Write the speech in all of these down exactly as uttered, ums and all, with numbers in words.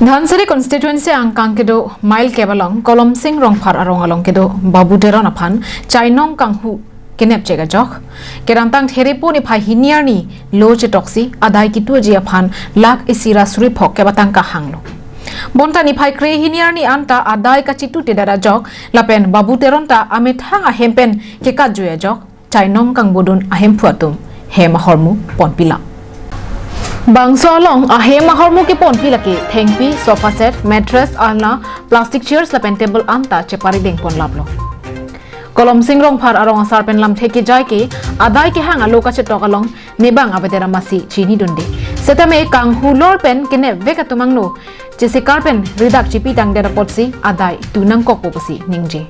Dhansiri constituency angkang kedo mile kep along Kolomsing Rongphar arong along kedo Babu Teron aphan chainong kanghu kenep chek ajok. Kedamtang Therepo niphai hini arni lo chetoksi adai kituji aphan lakh isi ra suri phok kep atangka hanglo. Bonta niphai kre hini arni anta adai kachitute det ajok lapen Babu Teron ta amethang ahem pen kekatjui ajok chainong kangbodun ahemphu atum hem ahormu ponpi lang. Bangso along ahem ahormu keponpi lake thengpi, sofa set, mattress, alna, plastic chairs lapen table anta cheparideng pon laplo. Kolomsing Rongphar arong asar pen lamthe kejai ke adai kehang alo kachetok along ne bang avedet amatsi chinidunde. Setame kanghu lor pen kenep vek atum angno chesikar pen ridak chipi tangdet apotsi adai tu nangkokpo pusi ningje.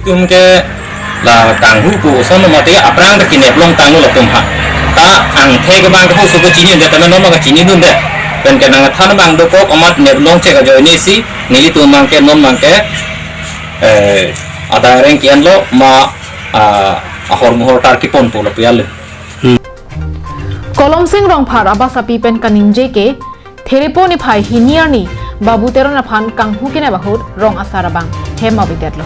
Tum ke la kanghu pu oson mate aphrang ta kenep longtanglo latum ha. Ta angthek abang ke pusu ke chinidunde, ta non abang ke chinidunde. Pen ke nangthan abang dokok amat nep long chek ajoine si nelitum abang ke non abang ke, eh, adai areng ke-enlo ma, ah, ahormu hortar keponpo lapu ya le. Kolomsing Rongphar abasapi pen kaningje ke Therepo niphai hini arni Babu Teron aphan kanghu kenep ahut rong asar abang hem avedetlo.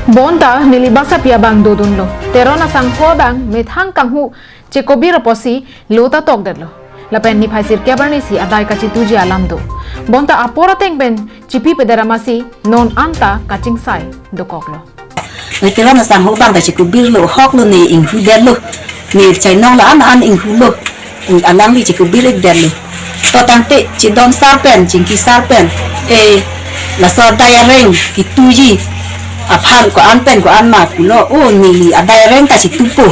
Bonta neli basapi abang dodunlo. Teron asangho abang methang kanghu chekobir apotsi lo ta tokdetlo. Lapen niphai sirkep arni si adai kachituji alam do. Bonta apor ateng pen chipipedet amatsi non anta kachingsai dokoklo. Veteran asangho abang ta chekubirlo, hoklo, ne inghudetlo. Ne chainong la-an an inghulo. Alangli chekubir-ikdetlo. To tangte chidon sar pen, chingki sar pen, eh, laso adai areng kituji aphan ko-an pen ko-an ma pulo, o neli adai areng ta chitupo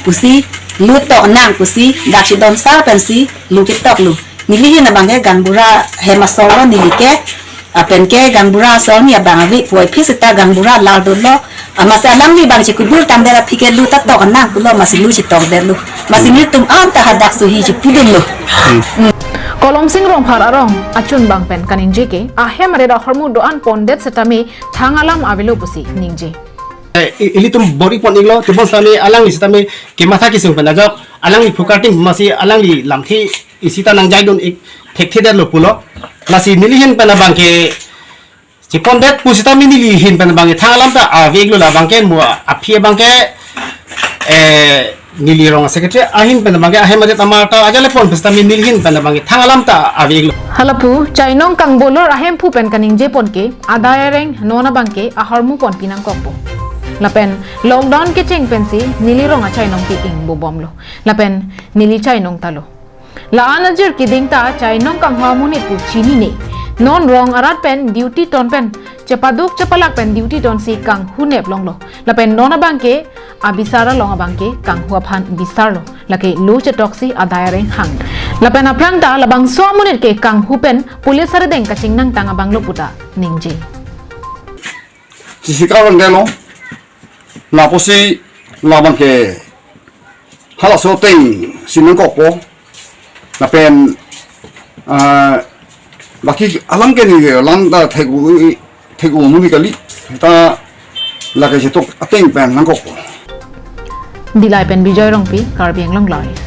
pusi, lo tok nang pusi, dak chidon sar pensi lo ketoklo. Neli hin abang ke gaonbura hem asor lo neli ke, lapen ke gaonbura asor ni abang ave puvoiphit seta gaonbura lar dolo. Amatsi alangli abang chekubir tangdet aphi ke lo ta tok nang pulo, amatsi lo chetokdetlo. Amatsi nelitum anta hadak suhi chepudunlo. Kolomsing Rongphar arong achun abang pen kaningje ke ahem arit ahormu do-an pondet setame thang alam avelo pusi ningje. Eh, i-, ilitum bor-i pon-iklo, tebon setame alangli setame kematha kesung pen ajok, alangli phukarting amatsi alangli lamthe isi ta nangjaidun-ik thekthedetlo pulo. Lasi neli hin pen abang ke chepondet pusitame neli hin pen abang ke thang alam ta ave-iklo, labang ke mo aphi abang ke, eh, neli rong secretary ahin pen abang ke ahem adet amar ta ajale pon pusitame neli hin pen abang ke thang alam ta ave-iklo. Halapu chainong kangbolor ahemphu pen kaningje pon ke adai areng non abang ke ahormu ponpi nangkokpo. Lapen lockdown kecheng pensi neli rong achainong ke ingbobomlo. Lapen neli chainong talo. La-an ajir keding ta chainong kanghu amonit pu chinine. Non rong arat pen duty ton pen chepaduk chepalak pen duty tonsi kanghu nep longlo. Lapen non abang ke abisar along abang ke kanghu aphan bisarlo. Lake lo chetoksi adai areng hang. Lapen aphrang ta labangso amonit ke kanghu pen police arideng kachingnangtang abanglo puta ningje. Chisi karon delo. Lapusi labang ke halaso ateng si nangkokpo. Lapen, ah, baki alam ke ne alam ta thek-u, thek-u muni kali. Ta lake chetok ateng pen nangkokpo. Dillai pen Bijoy Rongpi, Karbi Anglong Live.